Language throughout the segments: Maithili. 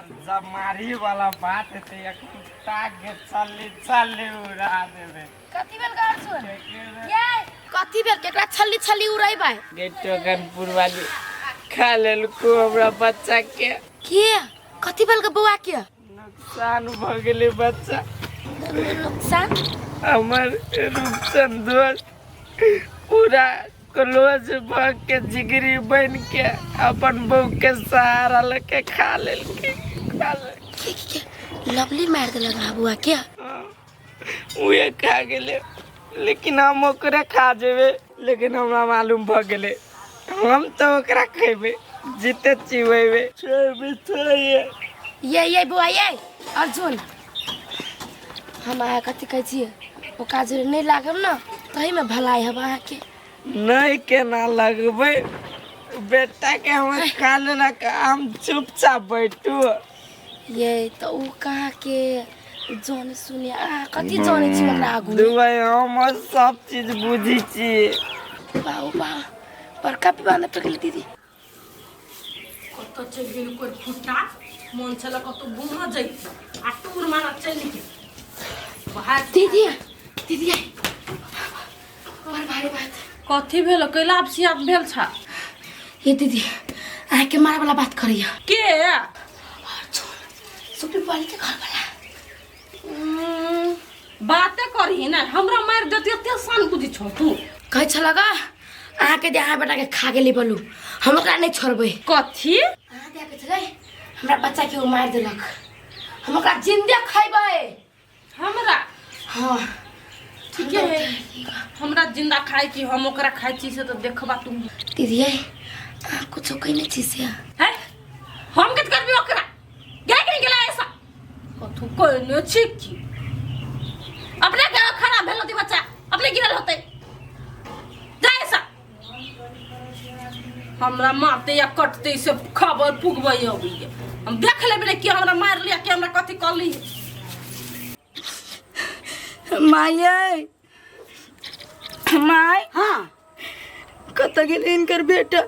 जब मारी वाला बात हेतै एखन ताक के छल्ली छल्ली उड़ा देबै। कथी भेल गर सुन ये कथी भेल केकरा छल्ली छल्ली उड़ैबै? गे टोकनपुर वाली खा लेलको हमरा बच्चा के। के कथी भेल के बौआ के? नुकसान भऽ गेलै बच्चा। नुकसान? हमर रूपचंद दोस्त पूरा क्लोज भऽ के जिगरी बनि के अपन बहू के सहारा लऽ के खा लेलकै, खा लेलकै। के के के लवली मार देलक रहा बौआ के? उहे खा गेलै, लेकिन हम ओकरे खा जेबै। लेकिन हमरा मालूम भऽ गेलै हम तऽ ओकरा खेबै, जिते चिबेबै। छोड़बै छोड़िए। ये बौआ ये अर्जुन, हम अहाँ कथी कहै छियै, ओकरा जोरे नहि लागब ने तहीमे भलाई हब अहाँके। नहि केना लगबै बेटा के, हमर खा लेलक, हम चुपचाप बैठू। ये तऽ ओ कहाँ के जाने सुने, अहाँ कथी जाने छी ओकरा आगू? दुबई हम सब चीज बुझी छी। बाबू बा बड़का पिबाने पकड़ दीदी। कतऽ चलि गेल कोइ फुट्टा? मन छल कतौ घूमऽ जैती आ टूर मारऽ चलि गेल बाहर। दीदी दीदी बड़ भारी बात। कथी भेल? कैला आब सियात भेल छ? ये दीदी, अहाँके मारे वाला बात करैया। के? अर्जुन सुप्री वाली के घर वाला। बाते करही ने, हमरा मारि देती एते आसान बुझी छौ तू? कहै छल गा अहाँके दे अहाँ बेटाके खा गेली बोलू, हम ओकरा नहि छोड़बै। कथी? अहाँ दे के छलै हमरा बच्चा के ओ मारि देलक, हम ओकरा जिंदे खैबै। हमरा? हाँ। ठीके है, हमरा जिंदा खाइ छी, हम ओकरा खाइ छी से तऽ देखबा तू। दीदी अहाँ कुछो कहने छी से? है हम कत करबी ओकरा? गए कि नहीं गेला ऐसा कथू कहने छी की? अपने के खराब भेल होती बच्चा, अपने गिरल होते। जा ऐसा हमरा मारते या कटते से खबर पुगबै अबैया, हम देख लेबै ने कि हमरा मार लिया कि हमरा कथी कर ली। माय माय। हाँ। कतऽ गेलै हिनकर बेटा?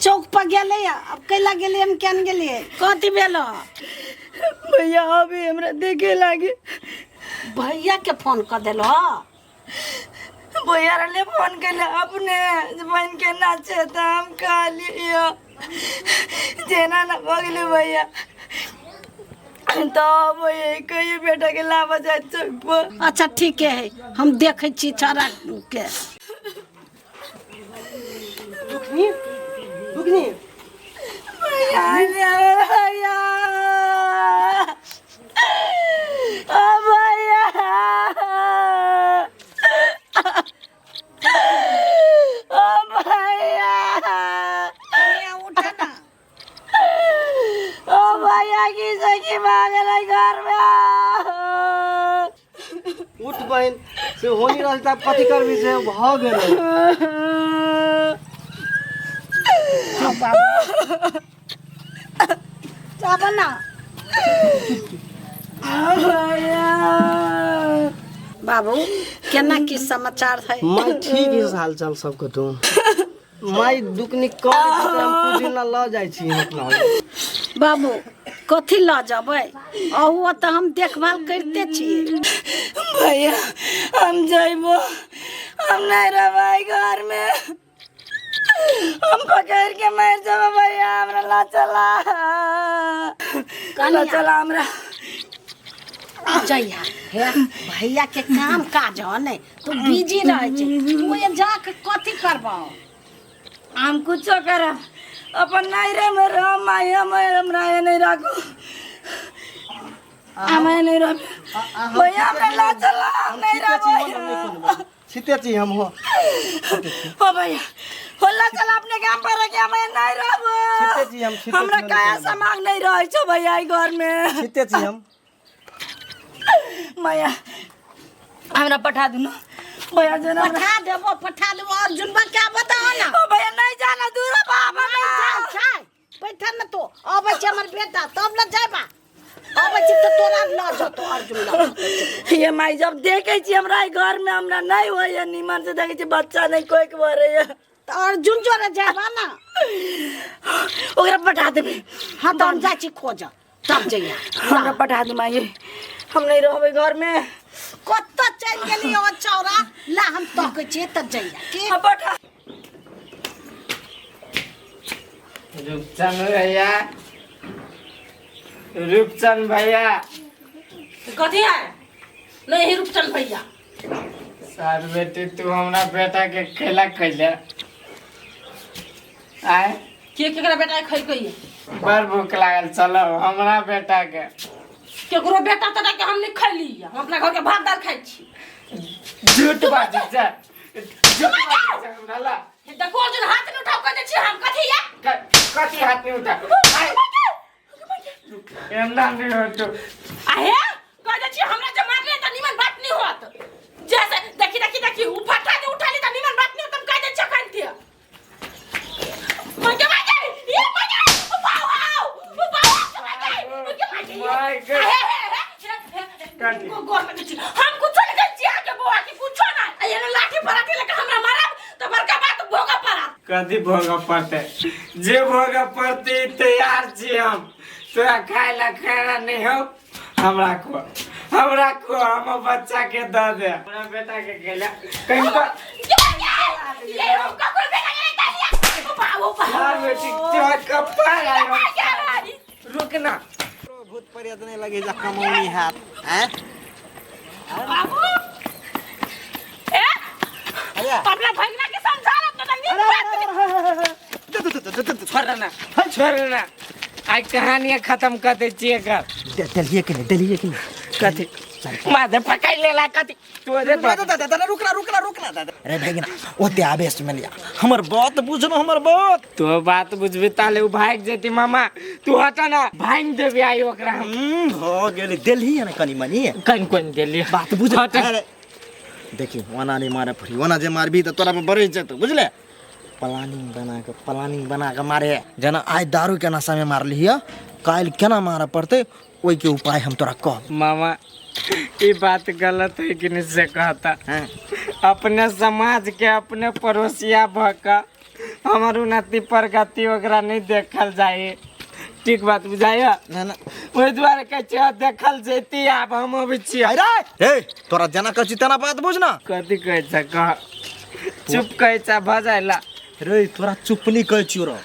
चौक पर गेलै, अब कैला गेलियै हम केन गेलियै? कथी भेल? भैया अभी हमरा देखे लागे। भैया के फोन कर देलो? भैया रहले फोन कैले अपने जे बहन के नाचे, तऽ हम कहलियै जेना ना भऽ गेलै भैया, तऽ भैया कहियो बेटा के लाबऽ जाय चौक पर। अच्छा ठीके है, हम देखै छी छोरा के। दुखनी दुखनी। भैया भैया ओ भैया ओ भैया। कनिया उठ ना। ओ भैया की सखी मांगल घर में। उठ बहिन, से हो नहीं रहल तऽ कथी करबी, से भऽ गेलै। आब ना बाबू, केना की समाचार है? माय ठीक है, हाल चाल सब कतौ। माय दुखनी कम हम कुछ दिन ला लऽ जाइ छी अपना। बाबू कथी लऽ जेबै? अहू तऽ हम देखभाल करिते छियै। भैया हम जइबो, हम नहीं रहबै घर में, हम पकड़ के मार जब। भैया हमरा ला चला, ला चला हमरा। जइहा हे, भैया के काम काज हो ने तू बिजी रहै छै, तू ये जाके कथी करबौ? हम कुछो करब, अपन नैरे में रह माई, हम हमरा ये नहीं राखू, हम ये नहीं रह। भैया हमरा ला चला, हम नहीं रहबै। छिते छी हम हो। ओ भैया हो ला चला अपने काम पर के, हम नहीं रहबो। छिते छी हम, छिते हमरा छी, काया सामान नहीं रहै छौ भैया ई घर में। छिते छी हम। माया हमरा पठा दू ना भैया जना। पठा देबो, पठा देबो। अर्जुन बा क्या बताओ ना। ओ भैया नहीं जाना दूर बाबा। नहीं जान छै, बैठा न तो अबै छै हमर बेटा तब न जाबा, अबै छै तऽ तोरा लऽ जतो अर्जुन लऽ जतो। ये माई जब देखे छी हमरा ई घर में हमरा नहीं होइए निमन से, देखे छी बच्चा नहीं कोई के भरे। तऽ अर्जुन जोरे जाबा ना। ओकरा पठा देबै। हाँ तऽ हम जाइ छी खोजऽ, तब जइया। हमरा पठा दे माई, हम नहीं रहबै घर में। कतऽ चलि गेली ओ चौरा? ला हम तकै छियै, तब जइया के। हम पठा। रूपचंद भैया, रूपचंद भैया। कथी है? नहीं है रूपचंद भैया। सार बेटी, तू हमरा बेटा के खेला खैले आय? के केकरा बेटा के खैलकै? बड़ भूख लागल, चलो हमरा बेटा के। केकरो बेटा तेटा के हम नहीं खैली, हम अपना घर के भात दाल खाइ छी। झूठ बाजै छै, झूठ बाजै छै हमरा ला। देखो अर्जुन, हाथ नहीं उठाओ, कह दै छी हम। कथी या? कथी हाथ नहीं उठा? एना नहीं होतो। आहे कह दै छी, हमरा जे मारले त निमन बात नहीं होत। जैसे देखी देखी देखी, उ फटा जे उठा ली त निमन बात नहीं होत, हम कह दै छी अखन के। मगे मगे ये मगे, उपाओ आओ उपाओ, मगे मगे मगे। My God. आहे हे हे हे। कथी? गोर में छी, हम कुछो नहीं करै छी आके बौआ के कुछो ना। आ एना लाठी पराठी लेके हमरा मारब त बड़का बात भोग पड़त। कथी भोग पड़ते? जे भोग पड़ते तैयार छी हम। तोरा खाय ला खाना नहीं हो, हमरा को, हमरा को, हम बच्चा के दऽ दे। हमरा बेटा के खेला कहीं पर। ये ककरो बेटा के नहीं कहलियै। उपाओ उपाओ। यार बेटी, तोरा कपार आयो। रुक ना। भूत प्रेत नहीं लगे जा कमौनी हाथ हैं? बाबू ए। अरे। अपना भगना के समझा रहा तो नहीं बात। छोड़ ना, छोड़ ना, आइ कहानी खत्म कर दै छियै एकर। दलिए के नहीं, दलिए के नहीं। कथी माधे पकड़ लेला? कथी तोरे? दादा रुकना, रुकना, रुकना दादा। अरे भगिना, ओते आवेश में लिया, हमर बात बुझनो, हमर बात। तो बात बुझबी ताले उ भाग जेती। मामा, तू हटा ना, भांग देबी आई ओकरा हम। हो गेलै, देलही है ना कनी मनी? कन कोन देली? बात बुझ। हट। अरे देखी, ओना नहीं मारे पड़ी, ओना जे मारबी तऽ तोरा पर बढ़ि जेतौ, बुझले? प्लानिंग बना के, प्लानिंग बना के मारे। जेना आइ दारू के नशा में मारली है, काल्हि केना मारऽ पड़तै, ओहिके उपाय हम तोरा कहब। मामा, ई बात गलत है कि नहीं से कहता? हाँ। अपने समाज के अपने पड़ोसिया भऽ कऽ हमर उन्नति प्रगति ओकरा नहीं देखल जाए, ठीक बात बुझाइए? ना ना। ओहि दुआरे कहै छियै, देखल जैती। आब हम अबै छियै। अरे ए, तोरा जेना कहै छी तेना बात बुझ ना। कथी कहै छै? कह, चुप कहै छै भऽ जाइला। रे, तोरा चुप नहीं कहै छियौ रो,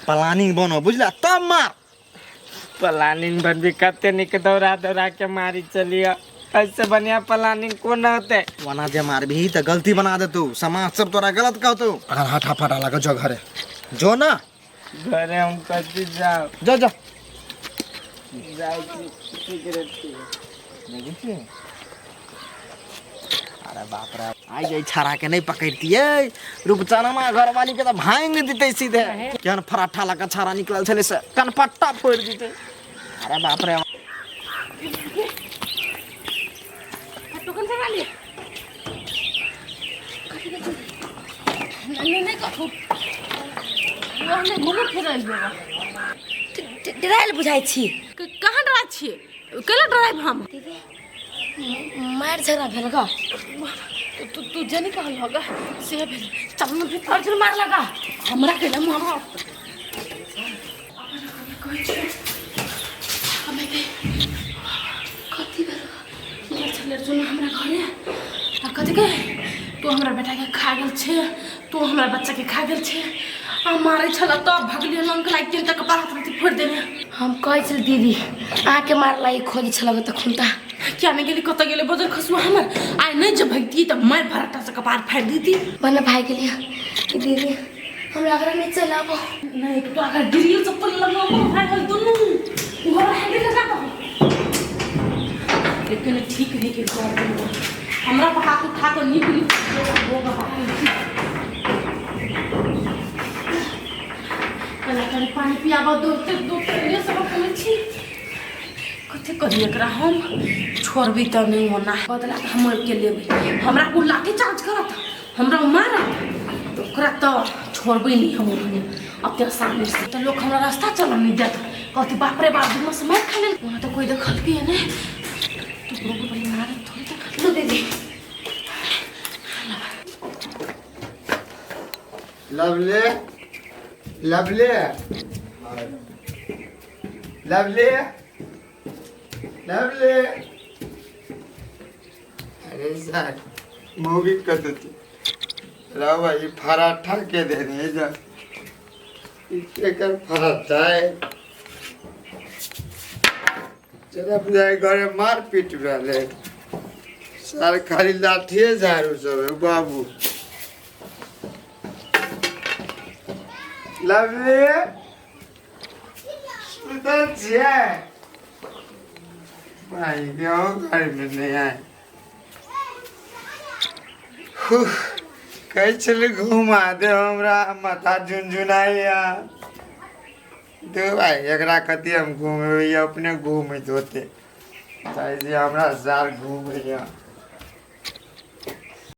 प्लानिंग बनो, बुझला? तब मार। प्लानिंग बनबी, कते निक दौड़ा दौड़ा के मारी चलिए, ऐसे बढ़िया प्लानिंग कोन होते? ओना जे मारबही तऽ गलती बना देतौ, समाज सब तोरा गलत कहतौ। अगर हाथा फाटा लगा, जो घरे जो ना। घरे हम कथी जाओ? जो जो। जाइ छी, सिगरेट पीबै। देखै छियै? अरे बाप रे, आइ जे छाड़ा के नहीं पकड़तियै, रूपचनमा घरवाली के तऽ भांग दितै सीधे। केहन फराठा लगा छाड़ा निकलल छलै से कनपट्टा फोड़ि दितै। अरे बाप रे। टोकन से लिए नहीं नहीं कथू, वो हमने घूमे फिरे होगा। डरायल बुझाइ छी। कहाँ डरा छियै? केला डराइब हम? मारि झगड़ा भेल ग? तू तू जे नहीं कहल होगा से भेल। चल न भीतर। अर्जुन मार लगा हमरा के मुँह हमरा कहै छियै। हमे के कथी भेल? गेल छलै अर्जुन हमरा घरे आ कथी के तू हमरा बेटा के खा गेल छै, तू हमरा बच्चा के खा गेल छै, आ मारै छल तब भगलियै, लंक लागि गेल तऽ कपार हाथ फोड़ि देने। हम कहै छली दीदी, अहाँके मारला ई खोजै छल तखन तऽ। किया नहि गेली? कतऽ गेलै बजर खसुआ हमर? आइ नहि जे भगतियै तऽ मारि भराटा से कपार फाड़ि दैती। भने भागि गेलियै दीदी, हमरा घर नहि चलि आबो। नहि तो अगर गिरियो चप्पल लगलो भागल दुनू घर भागि गेल ना, लेकिन ठीक नहीं के कर देलको। हमरा पर हाथ उठा कऽ नीक नीक होगा। कला कनि पानि पियाबऽ, दौड़ते दौड़ते ये सब करै छी। कथी करी एकरा? हम छोड़बै तऽ नहि होना, बदला तऽ हम के लेबै। हमरा को लाठी चार्ज करत, हमरा मारत, ओकरा तऽ छोड़बै नहि हम ओहने अते आसानी से। तऽ लोक हमरा रास्ता चलऽ नहि देत, कहती बाप रे बाप, दुनू से मारि खा लेल। वहाँ तऽ कोइ देखलकै नहि, ककरो को पहिले मारत थोड़े देखल। लू दीदी। Lovely, lovely, lovely, lovely. अरे सर मूवी कत थी रवा ई फराठा के देने जा, ई केकर फराठा है? चला बुझाय घरे मार पीट भेलै। सर खाली लाठिए झाड़ू सब है, बाबू। लवली, सुतल छियै? भाई क्यों घर में नहीं आए? कहै छलै घुमा दे हमरा, माथा झुनझुनाइया। दे भाई, एकरा कथी हम घुमेबै, ई अपने घुमैत होतै। चाहै छी हमरा सार घुमैया।